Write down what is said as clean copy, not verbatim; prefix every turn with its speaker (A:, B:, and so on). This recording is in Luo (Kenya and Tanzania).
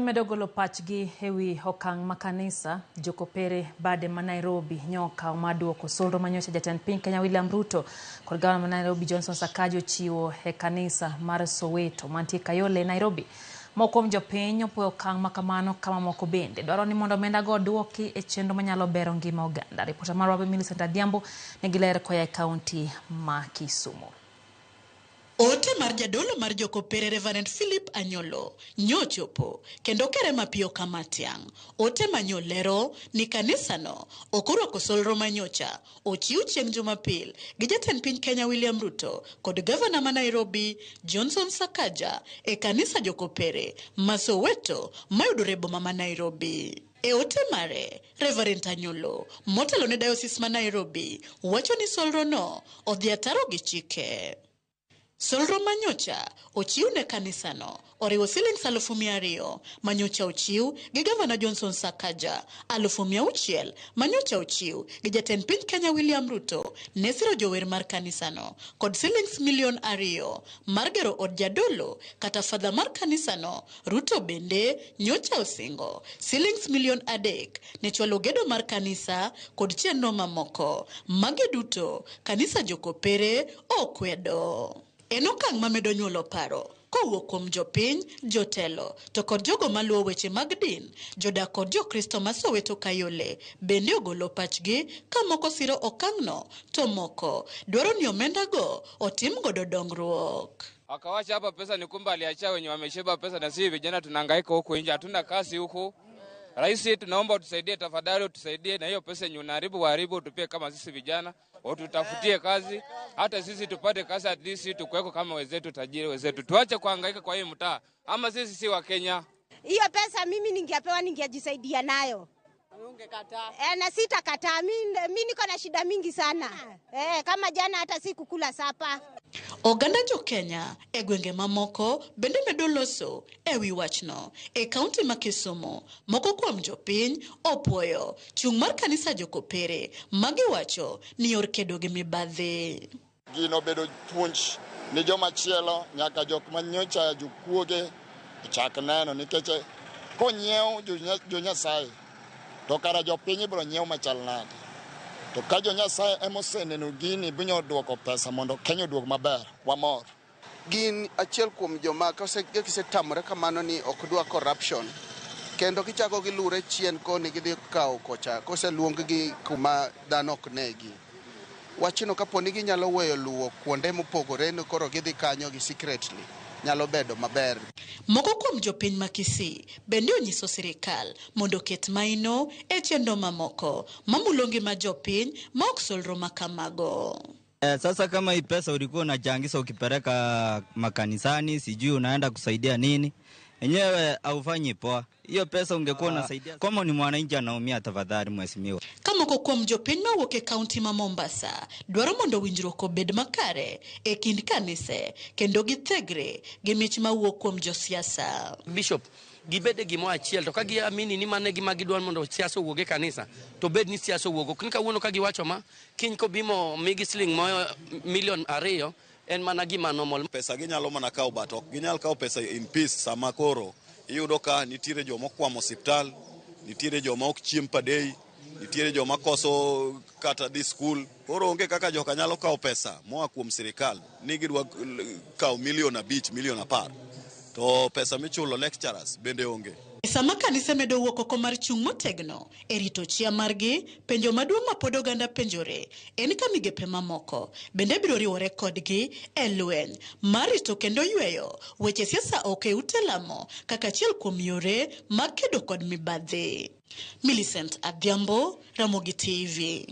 A: medo golo pachgi e wi okang' ma kanisa Jokopere bade ma Nairobi nyokawo mar duoko solro ma nyocha jatend piny Kenya William Ruto kod gavana ma Nairobi Johnson Sakaja ochiwo e kanisa mar Soweto mantie Kayole, Nairobi. Moko kuom jopiny opuoyo okang' ma kamano ka mamoko bende dwaro ni mondo omendago oduoki e chenro manyalo bero ngima oganda. Ripota marwa Millicent Adhiambo nigi ler koa e kaunti ma Kisumu.
B: Ote mar jadolo mar Jokopere Reverend Philip Anyolo nyochopo kendo kere mapiyo ka matiang'. Ote ma nyolero ni kanisano ok orwako solro ma nyocha ochiw chieng' Jumapil gi jatend piny Kenya William Ruto kod gavana ma Nairobi Johnson Sakaja e kanisa Jokopere ma Soweto mayudore e boma ma Nairobi. E ote mare, Reverend Anyolo motelo ne Diocese ma Nairobi wacho ni solro no odhi ataro gi chike. Solro ma nyocha ochiw ne kanisano oriwo silings 200,000 ma nyocha ochiw gi Gavana Johnson Sakaja, 600,000 ma nyocha ochiw gi jatend piny Kenya William Ruto ne siro jower mar kanisano kod silings 2 million mar gero od jadolo kata fadha mar kanisano. Ruto bende nyocha osingo silings 3 million ne chwalo gedo mar kanisa kod chenro mamoko. Magi duto kanisa Jokopere okwedo. En okang' mamedo nyuolo paro kowuok kuom jopiny, jotelo to kod jogo maluwo weche mag din. Jodak kod jokristo ma Soweto Kayole bende ogolo pachgi ka moko siro okang'no to moko dwaro ni omendago otim godo dongruok.
C: Akawacha hapa pesa ni kumbe aliachia wenye wameshiba pesa, na sisi vijana tunahangaika huku nje, hatuna kazi huku. Rais, tunaomba utusaidie tafadhali, utusaidie na hiyo pesa yenye unaharibu, waharibu, utupie kama sisi vijana, ututafutie kazi, hata sisi tupate kazi, at least tukuweko kama wenzetu, tajiri wenzetu, tuache kuhangaika kwa hii mtaa, ama sisi si wa Kenya.
D: Hiyo pesa mimi ningepewa ningejisaidia nayo. E, na sitakataa. Mi niko na shida mingi sana e, kama jana hata sikukula supper.
B: Oganda jo Kenya e gwenge mamoko bende medo loso e wi wachno. E kaunti ma Kisumu, moko kuom jopiny opuoyo chung' mar kanisa Jokopere magiwacho ni yor kedo gi mibadhi.
E: Gino obedo puonj ni joma chielo nyaka jok manyocha jokuoge ochak neno nikech konyiew jo Nyasaye to kara jopiny ibiro nyiew machal nade? To ka jo Nyasaye ema oseneno gini binyo duoko pesa mondo Kenya oduog maber, wamor.
F: Gin achiel kuom joma gisetamore kamano ni ok dwa corruption kendo gichako gilure chien koni gidhi kawo kocha koseluong gi kuma dhano ok negi wachno kapo ni ginyalo weyo luwo kuonde mopogore ni koro gidhi kanyo gi secretly nyalo bedo maber.
B: Moko kuom jopiny ma Kisii bende onyiso sirikal mondo oket maino e chenro mamoko mamulo ngima jopiny ma ok solro ma kamago.
G: Sasa kama hii pesa ulikuwa unachangisha ukipeleka makanisani, sijui unaenda kusaidia nini, enyewe haufanyi poa. Hiyo pesa ungekuwa unasaidia. Kama ni mwananchi anaumia, tafadhali mheshimiwa.
B: Ka moko kuom jopiny mawuok e kaunti ma Mombasa dwaro mondo winjruok obed makare e kind kanise kendo githegre gi mich mawuok kuom josiasa.
H: Bishop gibed e gimoro achiel to ka giamini ni mano e gima gidwaro mondo siasa owuog e kanisa to bed ni siasa owuog ok ni kawuono ka giwacho ma kiny kobimo migi siling moyo 2 million en mana gima normal.
I: Pesa ginyalo mana kawo but ok ginyal kawo pesa in peace sama koro iyudo ka nitiere joma okwamo osiptal, nitiere joma ok chiem padei, nitiere joma koso kata dhi skul. Koro onge kaka joka nyalo kawo pesa moa kuom sirikal ni gidwa kawo 5 million, 10 million to pesa michulo lecturers bende onge.
B: Sama kanise medo wuok oko mar chung' motegno e rito chia margi, penjo maduong' ma pod oganda penjore en ka migepe mamoko bende biro riwore kodgi e lweny mar rito kendo yweyo weche siasa oko e ute lamo kaka achiel kuom yore mag kedo kod mibadhi. Millicent Adhiambo, Ramogi TV.